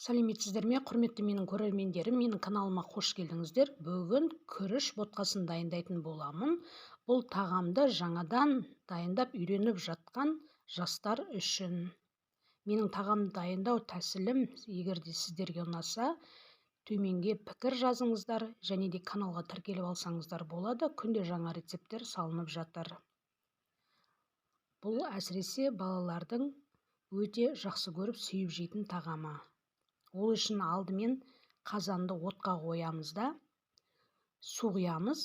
Сәлеметсіздер ме, құрметті менің көрермендерім, менің каналыма қош келдіңіздер. Бүгін күріш ботқасын дайындайтын боламын. Бұл тағамды жаңадан дайындап үйреніп жатқан жастар үшін. Менің тағам дайындау тәсілім егер де сіздерге ұнаса, төменге пікір жазыңыздар және де каналға тіркеліп алсаңыздар болады. Күнде жаңа рецепттер салынып жатыр. Бұл әсіресе балалардың өте жақсы көріп сүйіп жейтін тағамы. Ол үшін алдымен қазанды отқа қоямыз да су құямыз.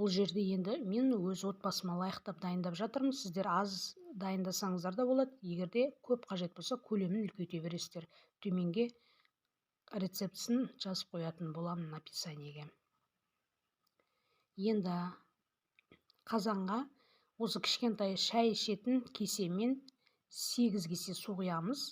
Бұл жерде енді мен өз отбасыма лайықтап дайындап жатырмын. Сіздер аз дайындасаңыздар да болады. Егер де көп қажет болса, көлемін үлкейте бересіздер. Төменге рецептісін жазып қоятын боламын описаниеге. Енді қазанға осы кішкентай шай ішетін кесемен 8 кесе су құямыз.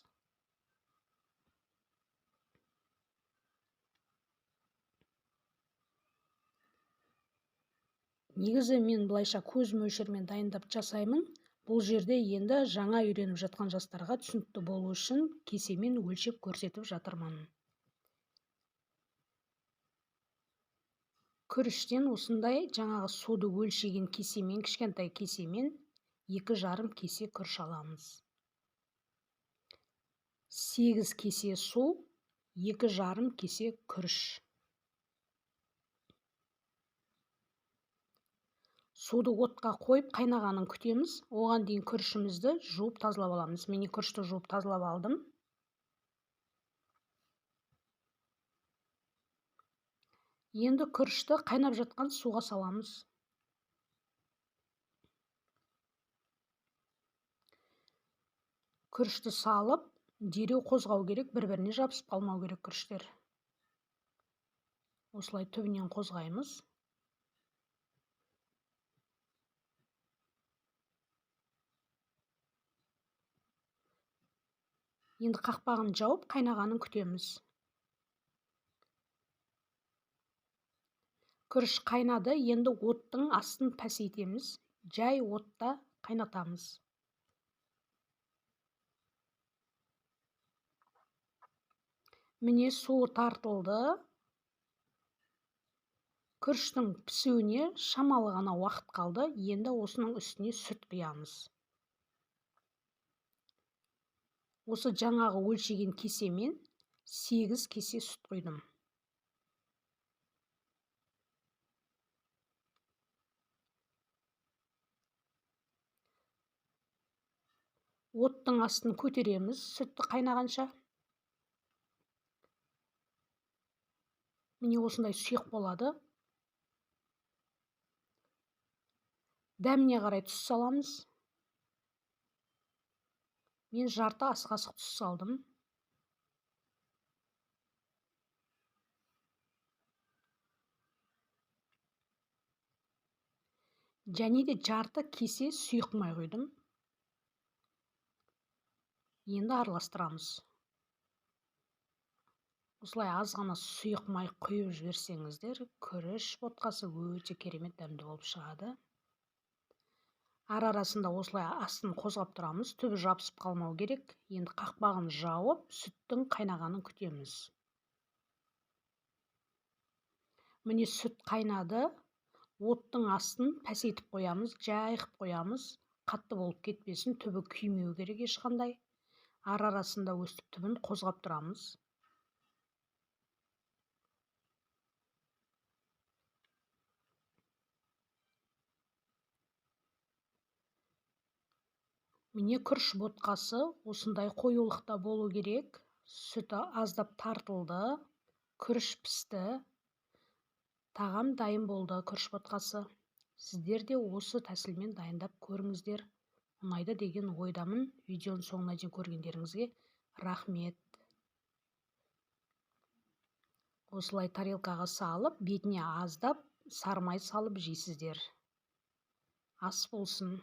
Негізі мен былайша көз мөлшермен дайындап жасаймын. Бұл жерде енді жаңа үйреніп жатқан жастарға түсінікті болу үшін кесемен өлшеп көрсетіп жатырмын. Күріштен осындай жаңағы суды өлшеген кесемен, кішкентай кесемен 2,5 кесе күріш аламыз. 8 кесе су, 2,5 кесе күріш. Суды отқа қойып қайнағанын күтеміз. Оған дейін күрішімізді жуып тазалап аламыз. Міне күрішті жуып тазалап алдым. Енді күрішті қайнап жатқан суға саламыз. Күрішті салып, дереу қозғау керек, бір-біріне жабысып қалмау керек күріштер. Осылай түбінен қозғаймыз. Енді қақпағын жауып, қайнағанын күтеміз. Күріш қайнады, енді оттың астын пәсейтеміз. Жай отта қайнатамыз. Міне суы тартылды. Күріштің пісуіне шамалы ғана уақыт қалды. Енді осының үстіне сүт құямыз. Осы жаңағы өлшеген кесемен 8 кесе сүт құйдым. Оттың астын көтереміз сүтті қайнағанша. Міне осындай сұйық болады. Дәміне қарай тұз саламыз. Мен жарты ас қасық тұз салдым. Және де жарты кесе сұйық май құйдым. Енді араластырамыз. Осылай аз ғана сұйық май құйып жіберсеңіздер, күріш ботқасы өте керемет дәмді болып шығады. Ара-арасында осылай астын қозғап тұрамыз, түбі жабысып қалмау керек. Енді қақпағын жауып, сүттің қайнағанын күтеміз. Міне сүт қайнады. Оттың астын пәсейтіп қоямыз, жай қып қоямыз. Қатты болып кетпесін, түбі күймеу керек ешқандай. Ара-арасында өстіп түбін қозғап тұрамыз. Міне күріш ботқасы осындай қоюлықта болу керек. Сүті аздап тартылды, күріш пісті. Тағам дайын болды күріш ботқасы. Сіздер де осы тәсілмен дайындап көріңіздер. Ұнайды деген ойдамын. Видеоның соңына дейін көргендеріңізге рахмет. Осылай тарелкаға салып, бетіне аздап сары май салып жейсіздер. Ас болсын.